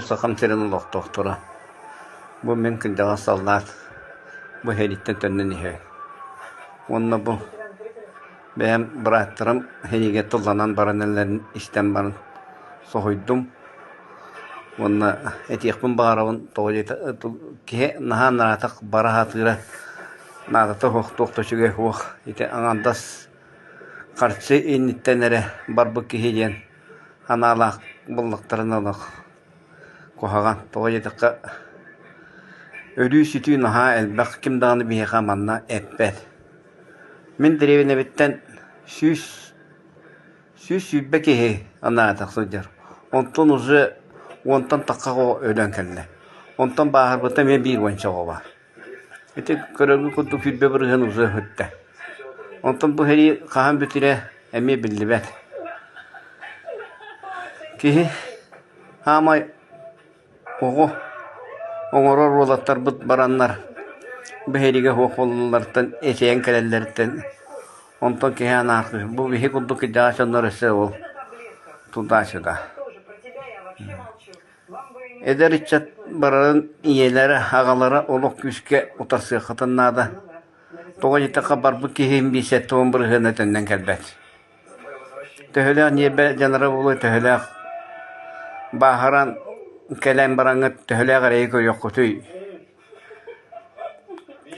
Сахам сирин олохтоохторо, бу мин кырдьаҕас саллаат бу сэрииттэн төннөн иһэбин. Уонна бу бэйэм бырааттарым сэриигэ тылланан баран эрэллэрин истэн баран соһуйдум. Уонна этиэхпин баҕарабын, тоҕо диэтэ киһи наһаа нараатах бара сатыыра наадата суох, туох да үчүгэй суох. Ити аҥаардас харчы инниттэн эрэ барбыт киһи диэн Анаалаах буллахтарына олох куһаҕан. Тоҕо диэтэххэ, өлүү-сүтүү наһаа элбэх, ким даҕаны биһиэхэ манна эппэт. Мин дэриэбинэбиттэн 100, 120 киһи анаатах сылдьар. Онтон уже уонтан тахха оҕо өлөн кэллэ. Онтон бааһырбыта эмиэ биир уонча оҕо баар. Ити көрөргүт курдук 20% уже сүттэ. Онтон бу сэрии хаһан бүтэрэ эмиэ биллибэт. Киһи хаамай оҕо оҥорор уолаттарбыт бараннар бу сэриигэ суох буолалларыттан эчэйэн кэлэллэриттэн онтон киһи анаахтыыр. Бу биһи курдук кырдьаҕас дьоннор өссө ол туда-сюда. Эдэр ыччат барарын ийэлэрэ, аҕалара олох күүскэ утарсыаххытын наада. Тоҕо диэтэххэ барбыт киһи 50 бырыһыана төннөн кэлбэт. Төһөлөөх ньиэрбэ дьаныра буолуой, төһөлөөх бааһыран кэлэн бараҥҥыт төһөлөөх эрэйи көрүөххүтүй?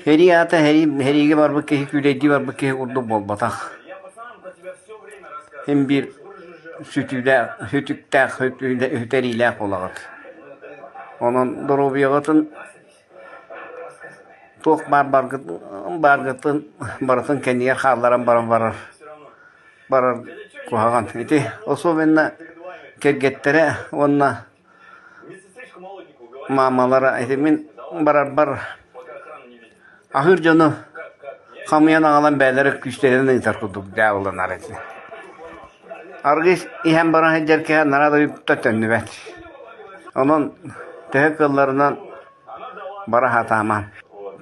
Сэрии аата сэрии, сэриигэ барбыт киһи күүлэйдии барбыт киһи курдук буолбатах. Син биир сүтүүлээх, сүтүктээх, сүтэриилээх буолаҕыт. Онон доруобуйаҕытын туох баар бааргытын барытын кэннигэр хаалларан баран барар барар куһаҕан. Ити особенно кэргэттэрэ уонна Маамалара ити мин барарбар аһыыр дьону хамыйан аҕалан бэйэлэрэ күүстэринэн ыытар курдук дьаабыланар этэ. Аргыс иһэн баран сылдьар киһи анараа дойдуттан төннүбэт. Онон төһө кыалларынан бара сатаамаҥ.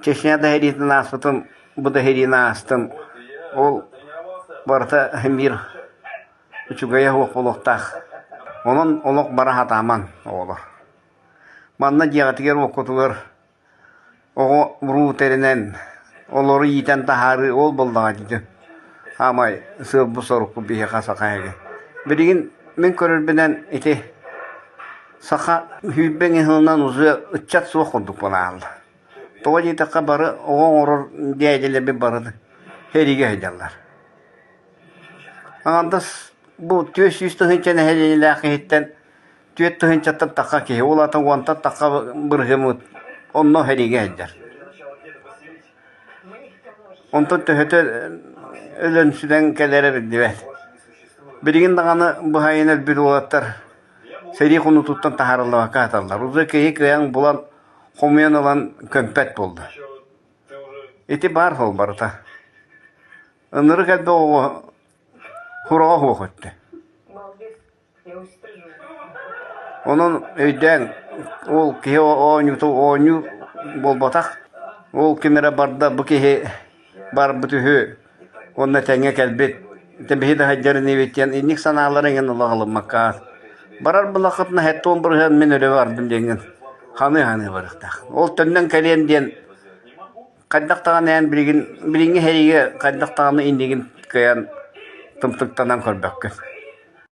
Чечня да сэриитин ааспытым, бу да сэриини аастым. Ол барыта биир Үчүгэйэ суох буолуохтаах. Онон олох бара сатаамаҥ, оҕолор. Манна дьиэҕитигэр-уоккутугар оҕо уруу тэринэн, олору иитэн таһаарыы ол буоллаҕа дии. Хаамай сыалбыт-сорукпут биһиэхэ саха эһиги. Билигин мин көрөрбүнэн ити саха 20 сылынан уже ыччат суох курдук буолаалла. Тоҕо диэтэххэ бары оҕо оҥорор дээдьэлэрбит бары сэриигэ сылдьаллар. Аҥардас бу 400 тыһыынча нэһилиэнньэлээх киһиттэн 4 тыһыынчаттан тахха киһи, ол аата уонтан тахха бырыһыаммыт онно сэриигэ сылдьар. Онтон төһөтө өлөн-сүтэн кэлэрэ биллибэт. Билигин даҕаны быһайын өлбүт уолаттар сэрии хонуутуттан таһаарыллыбакка сыталлар. Уже киһи кыайан булан, хомуйан ылан көмпөт буолла. Ити баар суол барыта. Ынырык элбэх оҕо сураҕа суох өттө. Онон өйдөөн, ол киһи оонньуута оонньуу буолбатах. Ол ким эрэ барда бу киһи барбыт үһү уонна тэҥҥэ кэлбит, биһи да сылдьар инибит диэн инник санаалары эҥин олох ылыммакка барар булаххытына 70% мин өлө бардым диэҥҥин ханыы-ханыы барыахтаах. Ол төннөн кэлиэм диэн Хайдах даҕаны эн билигин билиҥҥи сэриигэ хайдах даҕаны иннигин кыайан тымтыктанан көрбөккүн.